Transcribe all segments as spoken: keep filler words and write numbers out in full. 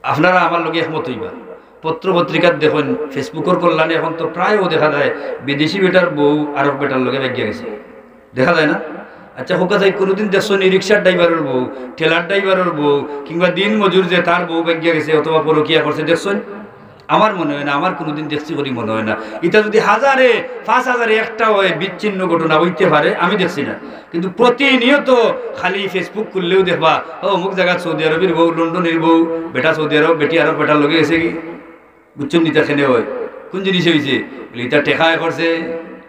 আপনারা আমার লগে একমত অইবা। পত্র পত্রিকাত দেখইন, Facebook-অর কল্যাণে এখন তো প্রায় দেখা যায় বিদেশি বেটার বউ আরক বেটার লগে ভাগিয়া গেছে, দেখা যায় না? আচ্ছা, কউক্কা চাই, কুনুদিন দেখছইন নি রিক্সার ড্রাইভারর বউ, ঠেলার ড্রাইভারর বউ, কিংবা দিন মজুর যে তার বউ ভাগিয়া গেছে অথবা পরকিয়া করছে, দেখছইন? আমার মনে অয় না, আমার কুনুদিন দেখছি করি মনে অয় না। ইটা যুদি হাজারে, পাঁচ হাজারে একটা অয়, বিচ্ছিন্ন ঘটনা অইতে পারে, আমি দেখছি না। কিন্তু প্রতিনিয়ত খালি Facebook খুললেউ দেখবা, "ও, অমুক জাগাত সৌদি আরবর বউ, লন্ডনর বউ, বেটা সৌদি আরব, বেটি আরক বেটার লগে গেছেগি।" বুঝছইন নি ইতা কেনে অয়? কুন জিনিসে অইছে? বলে, "ইতা টেকায় করছে,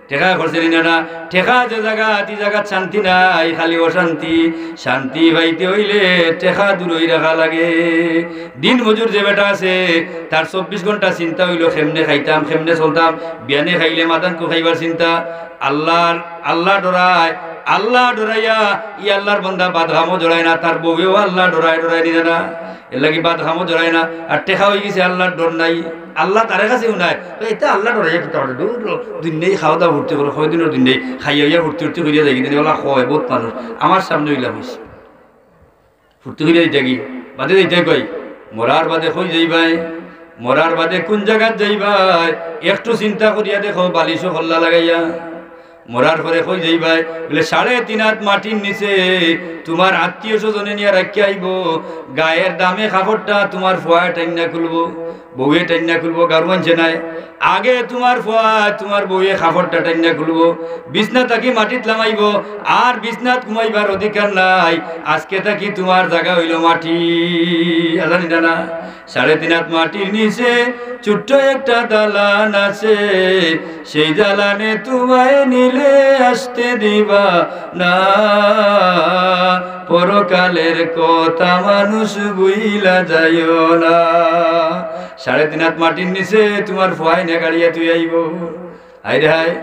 টেকায় করছে নি না, না? টেকা যে জাগাত, ই জাগাত শান্তি নাই, খালি অশান্তি। শান্তি পাইতে অইলে টেকা দূরই রাখা লাগে।" দিন মজুর যে বেটা আছে, তার চব্বিশ ঘন্টা চিন্তা অইলো, "কেমনে খাইতাম, কেমনে চলতাম?" বিয়ানে খাইলে মাদানকু খাইবার চিন্তা। আল্লার, আল্লা ডরায়, আল্লা ডরাইয়া ই আল্লার বন্দা বাদ কামো জড়ায় না, তার বউয়েও আল্লা ডরায়, ডরায় নি না, না? এরলাগি বাদ কামো জড়ায় না। আর টেকা অইগেছে আল্লার ডর নাই, আল্লা তারে কাছেউ নাই। তো ইতা আল্লা ডরাইয়া কিতা করে? দূর, দুনিয়াই খাওয়া দাওয়া ফুর্তি করে, কয়দিনর দুনিয়াই খাইয়া অইয়া ফুর্তি ফুর্তি করিয়া যাইগি, দিনে বেলা খায় বউত মানুষ। আমার সামনে অইলা অইছে। ফুর্তি করিয়া যাইতাগি, বাদে যাইতায় কই? মরার বাদে কই যাইবায়? মরার বাদে কুন জাগাত যাইবায়? একটু চিন্তা করিয়া দেখো, বালিশো কল্লা লাগাইয়া। মরার পরে কই যাইবায়? বলে, "সাড়ে তিন আত মাটির নিচে তুমার আত্মীয় স্বজনে নিয়া রাখিয়া আইবো, গায়ের দামে কাপড়টা তুমার ফুয়ায় টাইন্না খুলবো, বউয়ে টাইন্না খুলবো, গারু আনছে নাই। আগে তুমার ফুয়ায়, তুমার বউয়ে কাপড়টা টাইন্না খুলবো, বিছনা থাকি মাটিত লামাইবো, আর বিছনাত ঘুমাইবার অধিকার নাই। আজকে থাকি তুমার জাগা অইলো মাটি।" আজানি না, না? সাড়ে তিন আত মাটির নিচে ছোট্ট একটা দালান আছে, সেই দালানে তুমায় নিলে আসতে দিবা না। পরকালের কথা মানুষ ভুইলা যাইও না। সাড়ে তিন আত মাটির নিচে তুমার ফুয়ায় নে গাড়িয়া তুই আইবো। হায় রে হায়,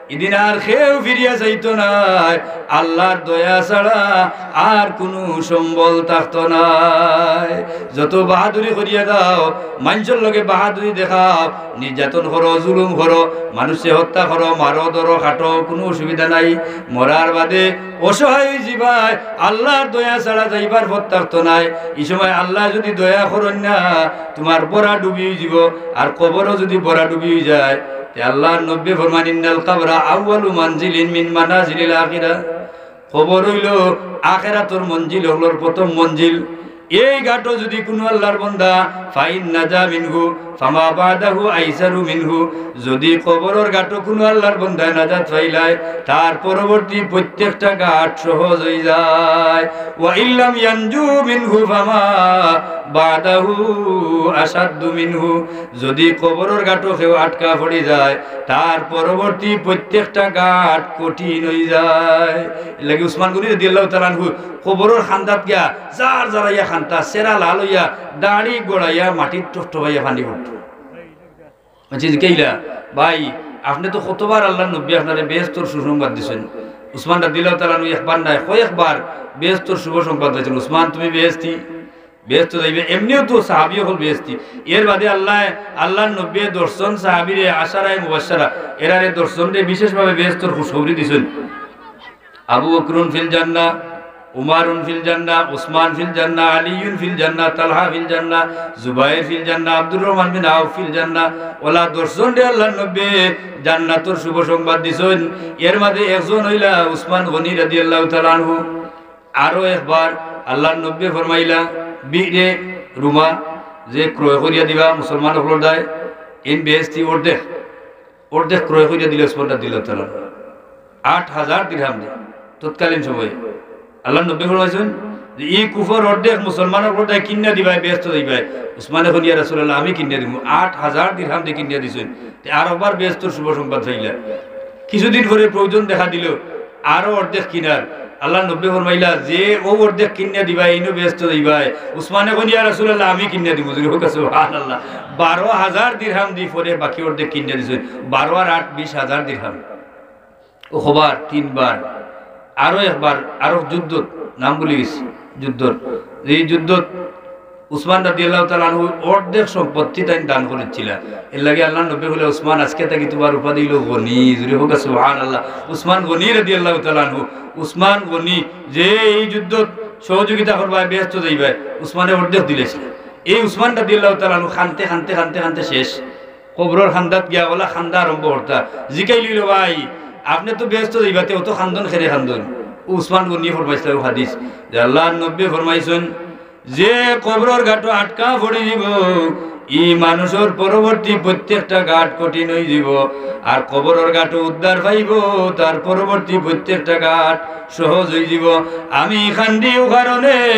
ইদিন আর কেউ ফিরিয়া যাইতো নায়, আল্লার দয়া ছাড়া আর কুনু সম্বল থাকতো নায়। যত বাহাদুরি করিয়া যাও, মানষর লগে বাহাদুরি দেখাও, নির্যাতন করো, জুলুম করো, মানুষরে হত্যা করো, মারো, ধরো, কাটো, কুনু অসুবিধা নাই। মরার বাদে অসহায় অইযিবায়, আল্লার দয়া ছাড়া যাইবার পথ থাকতো নায়। ই সময় আল্লায় যুদি দয়া করইন না, তুমার ভরাডুবি অইযিবো। আর কবরও যুদি ভরাডুবি অইযায়, তে আল্লার নবীয়ে ফরমাইন, "ইন্নাল কবরা আউয়ালু মানজিলিন মিন মানাজিলিল আখিরা।" কবর অইলো আখেরাতর মঞ্জিল অকলর প্রথম মঞ্জিল। এই ঘাটো যুদি কুনু আল্লার বন্দা, "ফাইন নাজা মিনহু ফামা বাদাহু আইসারু মিনহু", যুদি কবরর ঘাটো কুনু আল্লার বন্দায় নাজাত পাইলায়, তার পরবর্তী প্রত্যেকটা ঘাট সহজ অইযায়। "ওয়া ইল্লাম ইয়ানজু মিনহু ফামা বাদাহু আশাদ্দু মিনহু", যুদি কবরর ঘাটো কেউ আটকা পড়িযায়, তার পরবর্তী প্রত্যেকটা ঘাট কঠিন অইযায়। এরলাগি উসমান গনি রাদিয়াল্লাহু তাআলা আনহু কবরর কান্দাত গিয়া জারজারাইয়া কান্দতা, চেহারা লাল অইয়া, দাড়ি গড়াইয়া, মাটিত টপটপাইয়া পানি পড়তো। মানষে জিকাইলা, "ভাই, আপনে তো কতবার আল্লার নবীয়ে আপনারে বেহেস্তর সুসংবাদ দিছইন।" উসমান রাদিয়াল্লাহু তাআলা আনহু একবার নায়, কয়েকবার বেহেস্তর শুভ সংবাদ দিছইন। "উসমান, তুমি বেহেস্তি।" বেহেস্তো যাইবা, এমনেও তো সাহাবী অকল বেহেস্তি। এর বাদে আল্লায়, আল্লার নবীয়ে দশজন সাহাবীরে, আশারায়ে মুবাশশারা, এরারে দশজনরে বিশেষভাবে বেহেস্তর খুশখবরি দিছইন। "আবু বকরুন ফিল জান্নাহ, উমারুন ফিল জান্নাহ, উসমান ফিল জান্নাহ, আলিয়ুন ফিল জান্নাহ, তালহা ফিল জান্নাহ, জুবাইর ফিল জান্নাহ, আব্দুর রহমান বিন আউফ ফিল জান্নাহ।" অলা দশজনরে আল্লার নবীয়ে জান্নাতর শুভ সংবাদ দিছইন। এর মাঝে একজন অইলা উসমান গনি রাদিয়াল্লাহু তাআলা আনহু। আরো একবার আল্লার নবীয়ে ফরমাইলা, "বিরে রুমা, যে ক্রয় করিয়া দিবা মুসলমান অকলর দায়, ইন বেহেস্তি অর্ধেক, অর্ধেক ক্রয় করিয়া দিলে উসমান রাদিয়াল্লাহু তাআলা আনহু।" আট হাজার দিরহাম দি, তৎকালীন সময়ে আল্লার নবীয়ে ফরমাইছইন যে, "ই কুফর অর্ধেক মুসলমান অকলর দায় কিনিয়া দিবায়, বেহেস্তো যাইবায়।" উসমানে কইন, "ইয়া রাসূলুল্লাহ, আমি কিনিয়া দিমু।" আট হাজার দিরহাম দি কিনিয়া দিছইন। তে আরোবার বেহেস্তর শুভ সংবাদ পাইলা। কিছুদিন পরে প্রয়োজন দেখা দিলো, আরো অর্ধেক কিনার। আল্লার নবীয়ে ফরমাইলা, "যে অউ অর্ধেক কিনিয়া দিবায়, ইনও বেহেস্তো যাইবায়।" উসমানে কইন, "ইয়া রাসূলুল্লাহ, আমি কিনিয়া দিমু।" জোরে কউক্কা সুবহানাল্লাহ। বারো হাজার দিরহাম দি পরে বাকি অর্ধেক কিনিয়া দিছইন। বারো আর আট, বিশ হাজার দিরহাম। অউ কবার তিনবার, আরো একবার, আরো যুদ্ধত, নাম ভুলি গেছি, যুদ্ধত। এই যুদ্ধত উসমান রাদিয়াল্লাহু তাআলা আনহু অর্ধেক সম্পত্তি তাইন দান করিছিলা। এরলাগি আল্লার নবীয়ে কইলা, "উসমান, আজকে থাকি তুমার উপাধি অইলো গনি।" জোরে কউক্কা সুবহানাল্লাহ। উসমান গনি রাদিয়াল্লাহু তাআলা আনহু, উসমান গনি, যে এই যুদ্ধত সহযোগিতা করবায়, বেহেস্তো যাইবায়, উসমানে অর্ধেক দিলাইছলা। এই উসমান রাদিয়াল্লাহু তাআলা আনহু কানতে, কানতে, কানতে, কানতে শেষ। কবরর কান্দাত গিয়া অলা কান্দা আরম্ভ করতা। জিকাইল অইলো, "ভাই, আপনে তো বেহেস্তো যাইবা, তে অত কান্দন কেরে কান্দন?" উসমান গনিয়ে ফরমাইছলা অউ হাদিস যে আল্লার নবীয়ে ফরমাইছইন, "যে কবরর ঘাটো আটকা পড়ি যিবো, ই মানুষর পরবর্তী প্রত্যেকটা ঘাট কঠিন অইযিবো, আর কবরর ঘাটো উদ্ধার পাইবো, তার পরবর্তী প্রত্যেকটা ঘাট সহজ অইযিবো।" আমি কান্দিউ কারণে,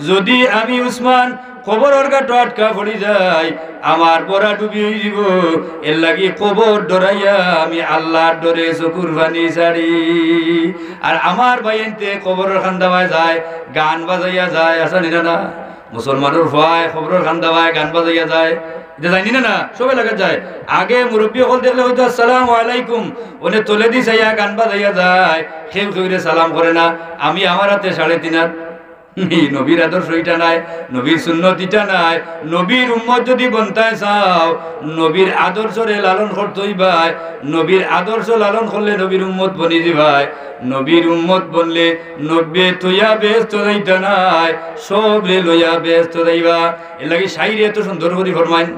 যুদি আমি উসমান কবরর ঘাটো আটকা পড়ি যাই, আমার ভরা ডুবি অইযিবো। এরলাগি কবর ডরাইয়া আমি আল্লার ডরে চকুর পানি ছাড়ি। আর আমার ভাইয়াইন্তে কবরর কান্দাবায় যায়, গান বাজাইয়া যায়, আছে নি না? না, মুসলমানর পুয়ায় কবরর কান্দাবায় গান বাজাইয়া যায়, ইতা যায়নি না? না, সবে লাগা যায়। আগে মুরব্বি অকল দেখলে কইতো, "আসসালামু আলাইকুম", অনে তলেদি চাইয়া গান বাজাইয়া যায়, কেউ কেউরে সালাম করে না। আমি আমার আতে সাড়ে তিন আত। ই নবীর আদর্শ ইটা নায়, নবীর সুন্নত ইটা নায়। নবীর উম্মত যুদি বনতায় চাও, নবীর আদর্শরে লালন করতে অইবায়। নবীর আদর্শ লালন করলে নবীর উম্মত বনি যিবায়। নবীর উম্মত বনলে নবীয়ে থইয়া বেহেস্তো যাইতা নায়, সবরে লইয়া বেহেস্তো যাইবা। এরলাগি শাইরে এত সুন্দর করি ফরমাইন।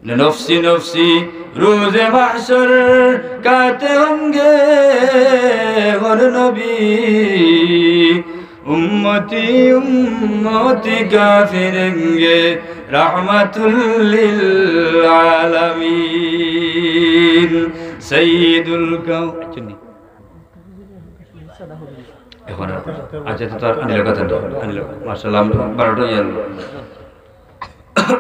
نفسی نفسی روز محشر کہتے ہوں گے ہر نبی، امتی امتی کافریں گے رحمت للعالمین سید الکون۔ এখন আর, আচ্ছা, তো আর আনিল কথা তো, আনিল, মাশাআল্লাহ, আমরা বারোটা অইয়া গেল।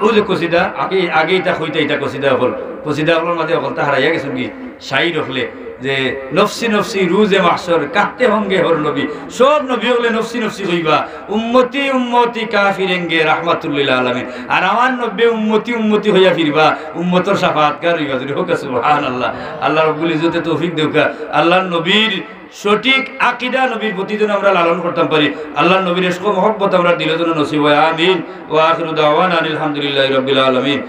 অউ যে কসিদা, আগে, আগে ইতা কইতা, ইতা কসিদা অকল, কসিদা অকলর মাঝে অকলতা হারাইয়া গেছে কি? শাইর অকলে যে, "নফসি নফসি রুজে মাহশর, কাঁদতে হংগে হর নবী।" সব নবী অকলে নফসি নফসি কইবা, "উম্মতি উম্মতি কাফিরেং গে রাহমাতুল লিল আলামিন।" আর আমার নবী উম্মতি উম্মতি কইয়া ফিরবা, উম্মতর শাফাআতকার অইবা। জোরে কউক্কা সুবহানাল্লাহ। আল্লাহ রাব্বুল ইজ্জতে তৌফিক দেউক্কা। আল্লাহর নবীর সঠিক আকিদা নবীর প্রতি যেন আমরা লালন করতাম পারি। আল্লাহর নবীর ইশক ও মহব্বত আমরার দিলো যেন নসিব হয়। আমিন। ওয়া আখিরু দাওয়ানা আনিল হামদুলিল্লাহি রাব্বিল আলামিন।